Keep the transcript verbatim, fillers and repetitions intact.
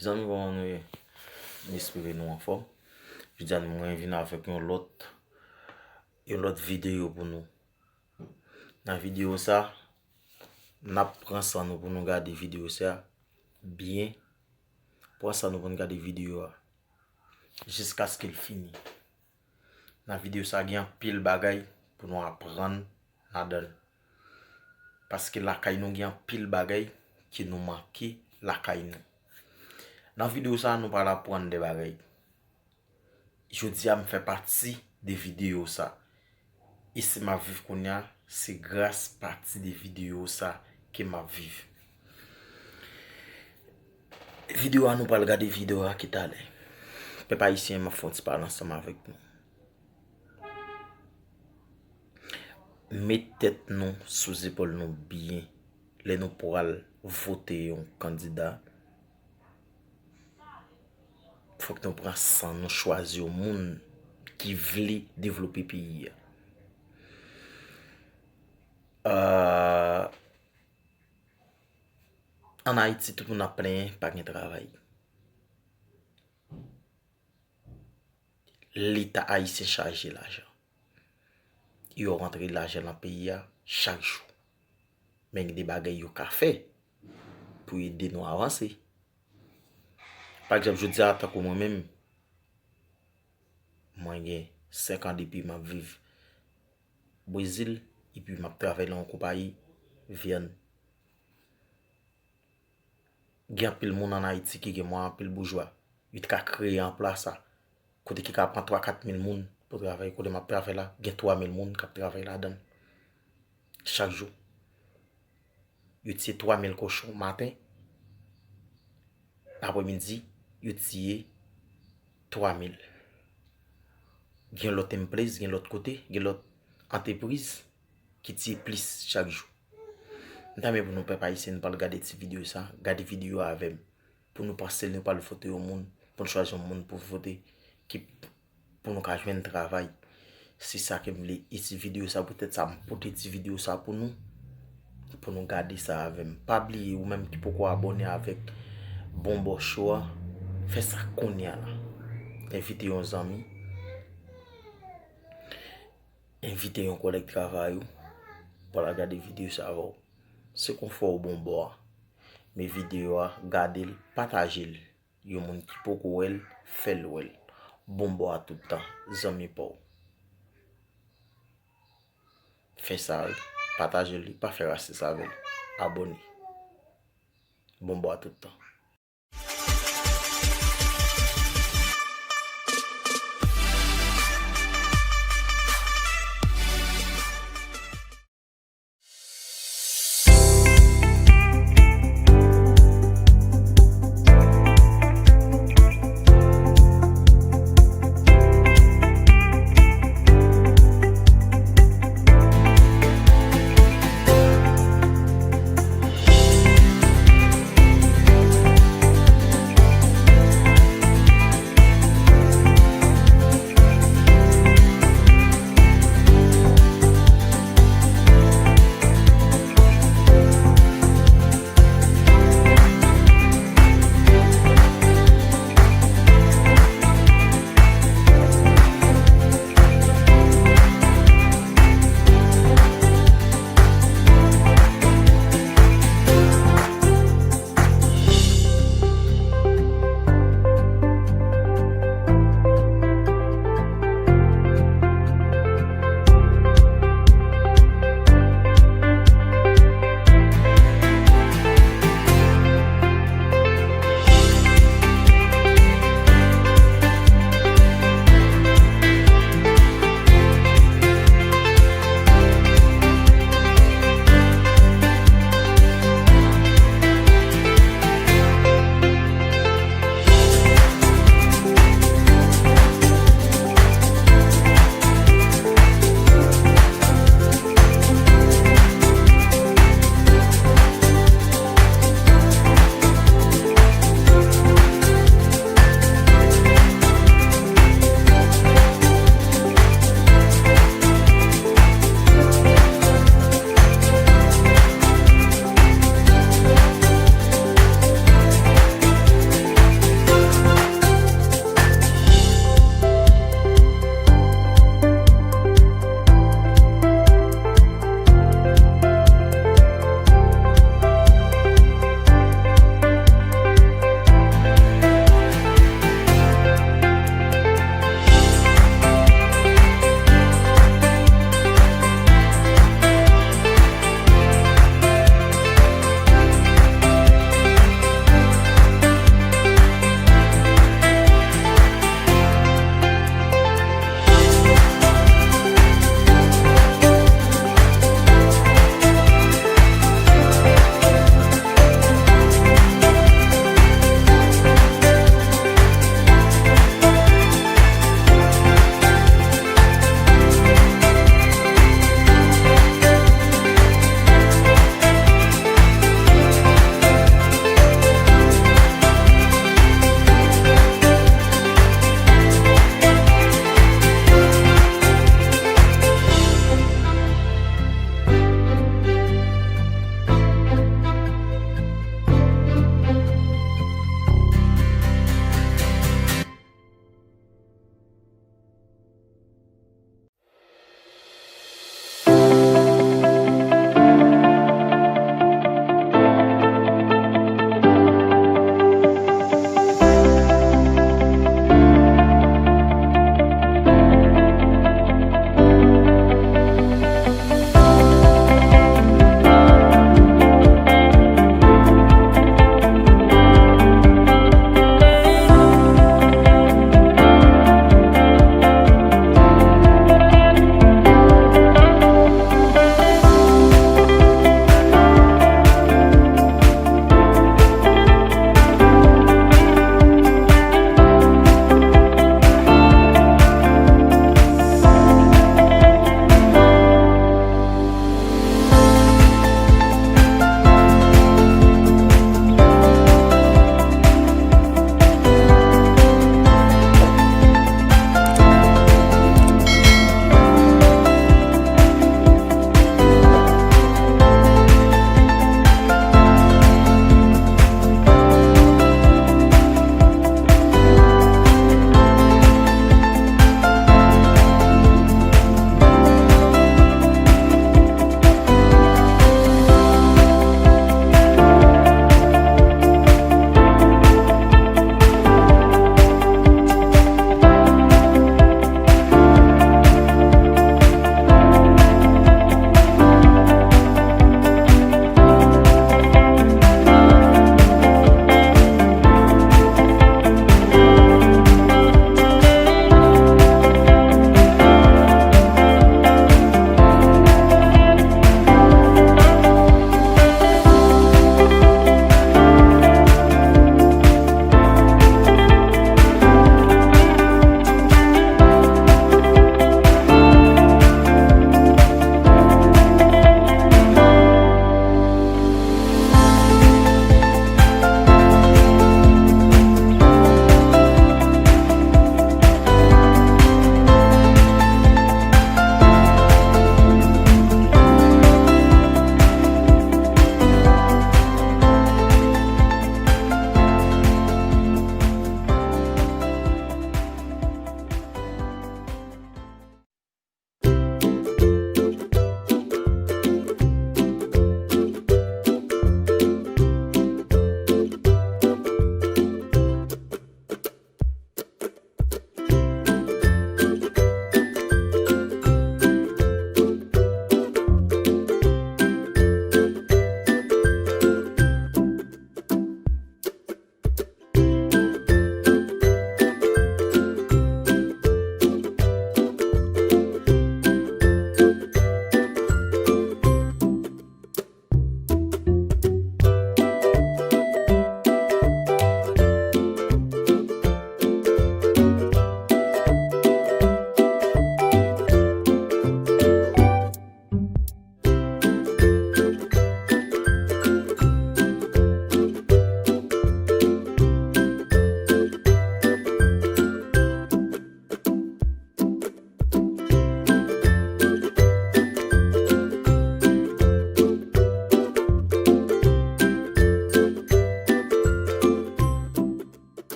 Zanmi, kòman nou ye? M espere nou anfòm. Jodi a, mwen vin avèk yon lòt, yon lòt videyo pou nou. Nan videyo sa, n ap pran san nou pou nou gade videyo sa byen. Pran san nou pou nou gade videyo a jiskaske l fini. Nan videyo sa, gen anpil bagay pou nou aprann ladan l. Paske lakay nou gen anpil bagay ke nou manke lakay nou. Nan videyo sa, nou pral aprann de bagay. Jodi a, m fè pati de videyo sa. E si m ap viv kounye a, se gras pati de videyo sa ke m ap viv. Videyo a, nou pral gade videyo a ki talè. Pèp ayisyen, m ap fè yon ti pale ansanm avèk nou. Met tèt nou sou zepòl nou byen. Lè nou pral vote yon kandida, fòk nou pran san nou chwazi yon moun ki vle devlope peyi a. Euh, ann Ayiti, tout moun ap plenyen, pa gen travay. Leta ayisyen chaje lajan. Yo rantre lajan nan peyi a chak jou. Men gen de bagay yo ka fè pou ede nou avanse. Pa egzanp, jodi a, tankou mwen menm, mwen gen senk an depi m ap viv Brezil, epi m ap travay nan yon konpayi vyann. Gen anpil moun ann Ayiti ki gen mwayen, anpil boujwa. Yo te ka kreye anplwa sa. Kote ki ka pran twa kat mil moun pou travay. Kote m ap travay la, gen twa mil moun k ap travay ladan l. Chak jou. Yo tiye twa mil kochon maten. Apremidi, yo tiye twa mil. Gen lòt emplez, gen lòt kote, gen lòt antrepriz ki tiye plis chak jou. M ta renmen pou nou, pèp ayisyen, nou pral gade ti videyo sa, gade videyo a avè m. Pou nou panse l, nou pral vote yon moun, pou nou chwazi yon moun pou vote, ki, pou nou ka jwenn travay. Se sa ke m vle. E ti videyo sa, poutèt sa, m pote ti videyo sa pou nou, pou nou gade sa avè m. Pa bliye, ou menm ki poko abòne avèk Bon Bò Show a, fè sa kounye a la. Envite yon zanmi. Envite yon kòlèg travay ou pou al gade videyo sa avè w. Se konfè w Bon Bò a. Men videyo a, gade l, pataje l. Yon moun ki poko wè l, fè l wè l. Bon Bò a tout tan, zanmi pa w. Fè sa wi, pataje l wi, pa fè rasis avè l. Abòne. Bon Bò a tout tan.